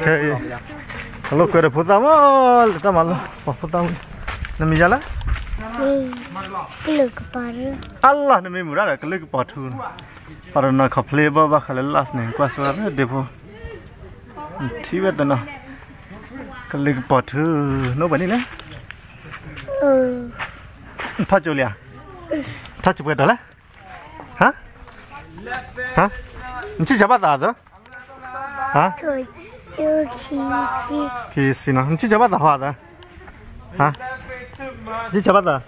ခဲအံၤ အလိာ်ကွဲဒီးဖိသၣ်မး လၢတၢ်မၤလိ ပှၤဖိသၣ်ဝံၤ နမံၤယၤလၢ ကလုာ်ကပီၤထူ အလီၤ နမ့ၢ်မုာ်ဒၣ်ဒီး ကလုာ်ကပီၤထူ ပှၤတနီၤခီဖျိဘၣ်ဘၣ်ဃးလၢ last name ကွၢ်စိဒၣ်လၢဒ့ဖိ ထံၣ်ဝဲတနီၤ ကလုာ်ကပီၤထူ နအိၣ်ဘှံးနံၤလဲၣ် ထီၣ်ကၠိလံဧါ ထီၣ်ကၠိပှဲၤတီၤလဲၣ် ဟါ ဟါ နထံၣ်ဆၢဘၣ်သးသၢ ဟါ ခံဆံနီၤ နထံၣ်ဆၢဘၣ်သးဟါသၢ ဟါ ထံၣ်ဆၢဘၣ်သး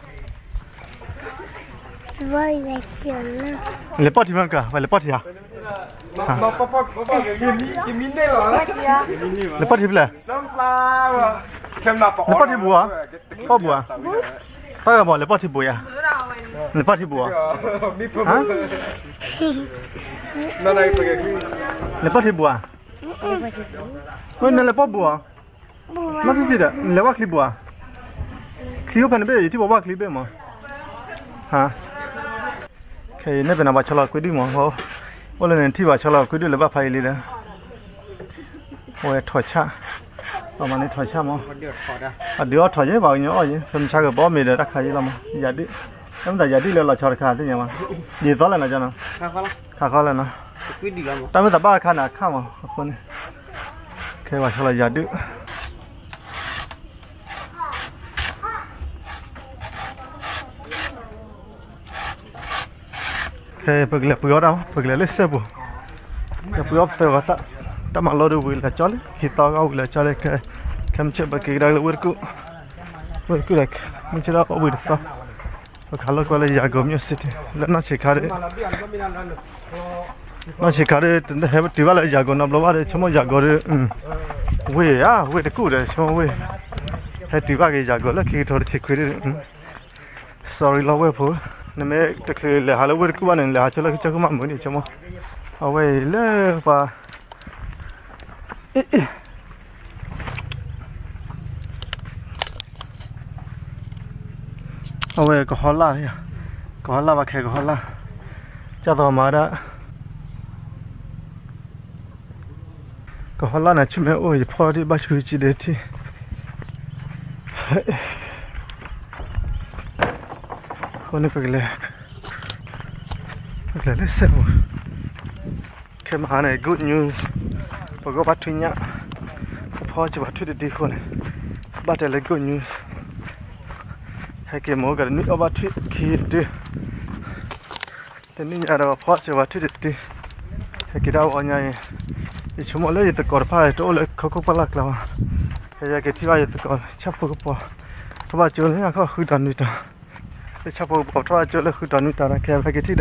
လဲၤပီၢ်ထံမ့ၢ်ကၤ ဝဲလဲၤပီၢ်ထံဧါ လဲၤပီၢ်ထံဖဲလဲၣ် လဲၤပီၢ်ထံဘူးဧါ ပီၢ်ဘူးဧါ တၢ်ဂၤမး လဲၤပီၢ်ထံဘူးဧါ လဲၤပီၢ်ထံဘူးဧါ ဟါ လဲၤပီၢ်ထံဘူးဧါ ဝဲနလဲၤပီၢ်ဘူးဧါ မ့ၢ်သ့ၣ်သ့ၣ်ဒီး နလဲၤဝၢ်ချံဘူးဧါ ချံအိၣ်ဖဲန့ၣ်ဘ့ၣ် ယထံၣ်ပှၤဝၢ်ချံဘ့ၣ်မး ဟါ ခဲအံၤန့ၣ် ပနၢ်ဘၣ်ဆီလီၤကွံဒုမး အိၣ်လၢန့ၣ်ထံၣ်ဘၣ်ဆီလီၤကွံဒုလၢဘၣ်ဖးအံၤလံဒီး အဝဲထီၣ်ဆၣ် ပမၤန့ၢ်ထီၣ်ဆၣ်မး အဒုးအီၣ်ထီၣ်ယဲ ပှၤကညီအီၣ်ယဲ ဖဲမုၢ်ဆါကပီၤမ့ၢ်ဒီးတၢ်ခါယံလီၤမး ယၤဒုး တၢ်မ့ၢ်သးယၤဒုးလၢလီၤဆီတခါသ့ၣ်ညါမး ယသီလဲၣ်နီၤကၠီနီၤ ခါခီလဲၣ်နီၤ တၢ်မ့ၢ်သးဘၣ်အခါန့ၣ်အခါမး အဃိန့ၣ် ခဲပှၤဆီလီၤယၤဒုး ခဲပကလဲၤပှ့ၤအီၣ်တၢ် ပကလဲၤလၢစဲပူၤ လဲၤပှ့ၤအီၣ်ပသၢဂီၤသၣ် တၢ်မၤလိဒုးဝံၤလၢကၠီလံ ဟံးသီဂီၢ်ဝံၤလၢကၠီလံ ခဲ ခဲမုၢ်ဆ့ၣ်ပက့ၤကဒါလၢဝ့ၢ်တကူၣ် ဝ့ၢ်တကူၣ်ဒီး မုၢ်ဆ့ၣ်ထီၣ်အီၣ်ဝံၤတသီ ပကဟးလိာ်ကွဲလၢယၤကိာ် Music City လၢနီၢ်ဆံးခါဒီး နီၢ်ဆံးခါဒီး တဟဲတုၤဘၣ်လၢယၤကိာ်နီတဘျီဘၣ်ဒီး ဆိကမိၣ်ယၤကိာ်ဒီး ဝ့ၢ်ဧါ ဝ့ၢ်တကူၣ်ဒီး ဆိကမိၣ်ဝ့ၢ် ဟဲတုၤဘၣ်က့ၤယၤကိာ်လၢခံကထိတဆံခွံဒီး sorry လီၤဝဲၢ်ဖိ နမ့ၢ်တချုးလဲၤဟးလၢဝ့ၢ်တကူၣ်ဘၣ်န့ၣ် လဲၤဟးဆိလၢကစၢၢ်ကမၣ်မုာ်န့ၣ် ဆိကမိၣ် အဝဲအံၤလၢပှၤ အ့ၣ် အဝဲကဟီလၢ် ကဟီလၢ်ဘၣ်ခဲကဟီလၢ် ကၢ်သီမၤဒၣ် ကဟီလၢ်န့ၣ် ဆူမဲာ်အိၣ် ယဖီၣ်ဒံးဘၣ်ဆူကံဒဲးထံၣ် အဃိန့ၣ်ပကလဲၤ ပကလဲၤလၢစဲးပူၤ ခဲမဟါန့ၣ် good news ပကဘၣ်ထွံၣ်ညၣ် ပဖီၣ်စၢၤပှၤထွံၣ်တဒုအဃိန့ၣ် ဘၣ်တဲလၢ good news ဟဲက့ၤမိၢ်ကဒီးနွံအီၣ်ဘၣ်ထွံၣ်ခံတဒု တနံၣ်ညါဒီးပဖီၣ်စၢၤပှၤထွံၣ်တဒု ဟဲက့ၤဒၣ်ဝီညါအံၤ ယဆိကမိၣ်လၢယသကိးတဖၣ်တအိၣ်လၢခိခိၣ်ပှၢ်လၢ်ကျါဘၣ် ခဲယက့ၤထံၣ်ဘၣ်ယသကိး ဆၣ်ဖိကပီၤ ထီၣ်ဘၣ်ကၠိလၢညါခီၣ်ဃုတီၤနွံတီၤ လၢဆၣ်ဖိကပီၤထီၣ်ဘၣ်ကၠိလၢဃုတီၤနွံတီၤဒီး ခဲအံၤက့ၤထံၣ်ဒီး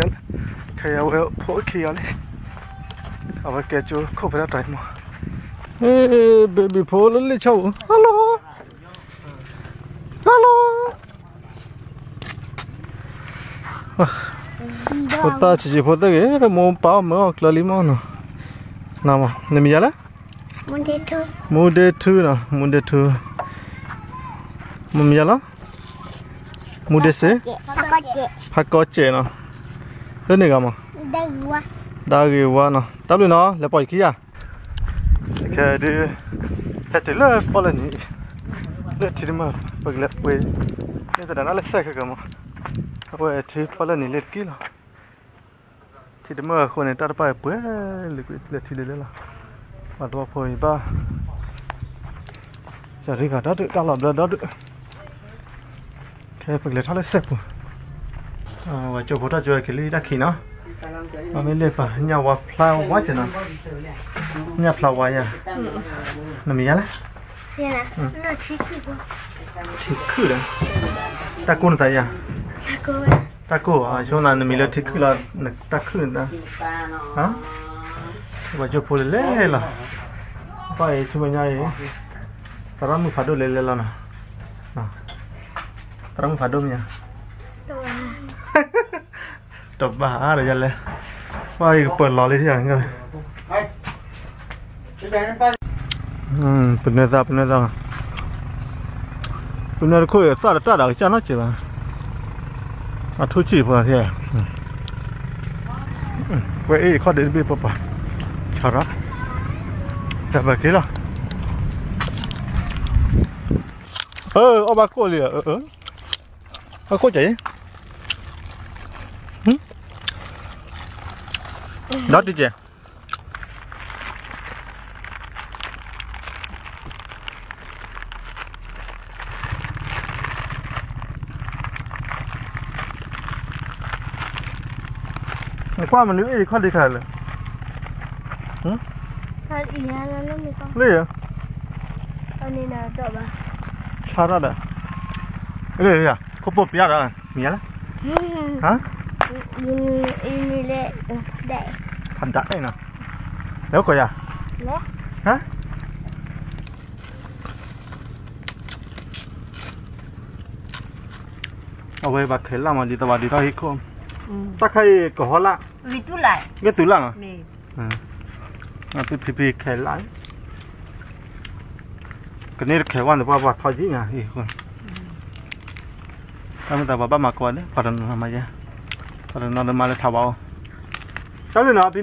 ခဲအံၤအဝဲဖိခံဂၤလံ အဝဲကဲကၠိခိၣ်ဖဲဒၣ်တီၤအံၤမး ဟ့ baby ဖိလၢလ့ၣ်ဆီပူၤ hello hello ဖိသၣ်ဆံးဆံးဖိသၣ်ဂ့ၤ မိၢ်ပၢ်အီၣ်မၢအီၣ်ကျၢၤလံမးနီၤ နမံၤယၤလဲၣ် မူဒ့ထူနီၤ မူဒ့ထူ မံၤယၤလီၤ မူဒ့စ့ ဖးကီစဲးနီၤ လၢန့ၣ်ဂၤမး ဒါဂ့ၤဝါနီၤ တၢ်ဘျုးနီၤ လဲၤပိာ်ယခံဂၤ ခဲဒုး ဟဲတုၤလၢပီၣ်လဲၣ်နံၤ လၢထံတမၢၢ် ပကလဲၤပှ့ၤ လၢသဒၣ်နၤလၢစဲးခဲကမး အဝဲထံပီၣ်လဲၣ်နံၤလၢတက့ၢ်လီၤ ထံတမၢၢ်အဃိန့ၣ် တၢ်တပၢ်အံၤပှဲၤလၢကွံာ်လၢထံလၢလဲၣ်လီၤ ပှၤသဝီဖိအံၤဘၣ် စၢ်ရံဂၤဒီဒုး တၢ်လီၤဘျၢဒီဒုး ခဲပကလဲၤထီၣ်လၢစဲးပူၤ ဝဲကၠိဖိထီၣ်ကၠိဝဲက့ၤလံတၢ်ခံးနီၤ မ့မ့ၢ်လၢပှၤညၣ်ဝါဖျါဝါကနီၤ ညၣ်ဖျါဝါယၤ နမံၤယၤလဲၣ် ထံခုၣ်ဒီး တၢ်ကိၢ်နသးယၤ တၢ်ကိၢ်အဆိနၤ နမံၤလၢထံခုၣ်လီၤ တၢ်ခုၣ်နသး ပှၤကၠိဖိလဲၤလဲၤလီၤ ပှၤအံၤဆူမဲာ်ညါအံၤ သရၣ်မုၣ်ဖးဒိၣ်လဲၤလဲၤလီၤနီၤ သရၣ်မုၣ်ဖးဒိၣ်မ့ၢ်ဧါ တဘၣ်ဒီးယလဲၤ ပှၤအံၤကပၢၤလီၤလံ ပနွဲသၣ် ပနွဲသၣ် ပနွဲတခိၣ်အံၤသၣ်တတၢ်ဒီးကစၢ်နီတစဲးဘၣ် အထူၣ်စံၣ်ဖိ ပှဲၤအ့ၣ်ခီၣ်ဒ့တဘ့ၣ်ပပှၤ ဆၣ်ရၣ် တၢ်ဘၣ်က့ၤလီၤ, အီၣ်ဘၣ်ကိၣ်လံ, အကိၣ်ကဲအံၤ, ဒီးတကဲး နကွၢ်မနုၤအ့ၣ်ခီၣ်ဒံးခါလၢ, လၢယ, ဆါထီၣ်ဒီး, ခိၣ်ပိၢ်ပျါဒီး, မံၤလၢ, ဖးဒၣ်နီၤ, လဲၤကီၢ်ယၤ, အဝဲဘၣ်ခဲလၢာ်မး ဒ်သိးဘၣ်ဒုးထီၣ်ဟံၣ်ခိၣ်, တၢ်ခါအံၤကဟီလၢ, ဂ့ၢ်သူလၢ်နီၤ, ဖံဖံခဲလၢာ်, ကန့ၢ်တခဲဝဲန့ၣ် ပှၤပှၤထီယံၤညါအံၤ, တၢ်မ့ၢ်တၢ်ပှၤဘၣ်မၤကိးဂၤဒဲး ပှၤတနီၤမၤယဲ, ပှၤတနီၤဒီးမၤလၢထးဝါအီၤ, တၢ်လၢနီၤဖံနီၤ,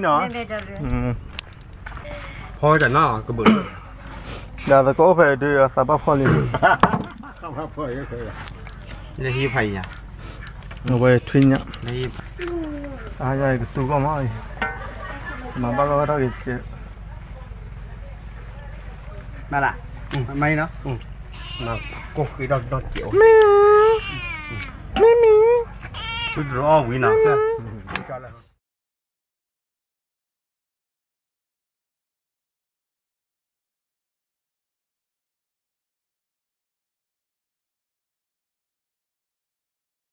ဖီတၢ်နီၤကဘုး, ဒီးသကိးအိၣ်ဖဲဒုးအသးဘၣ်ဖီလံ, လၢဟံၣ်ဖးယၤ, အဝဲထွံညါ, အါယကသူဂီၢ်မးအံၤ, မၤဘၣ်ဂီၢ်ဝဲထီၣ်က့ၤ, မ့ၢ်လၢ, မ့ၢ်နီၤ, ကိၢ်ဃ့ဒီးဒီးကဲး, မ့မ့ၢ်, ဝံၤနီၤ, လၢ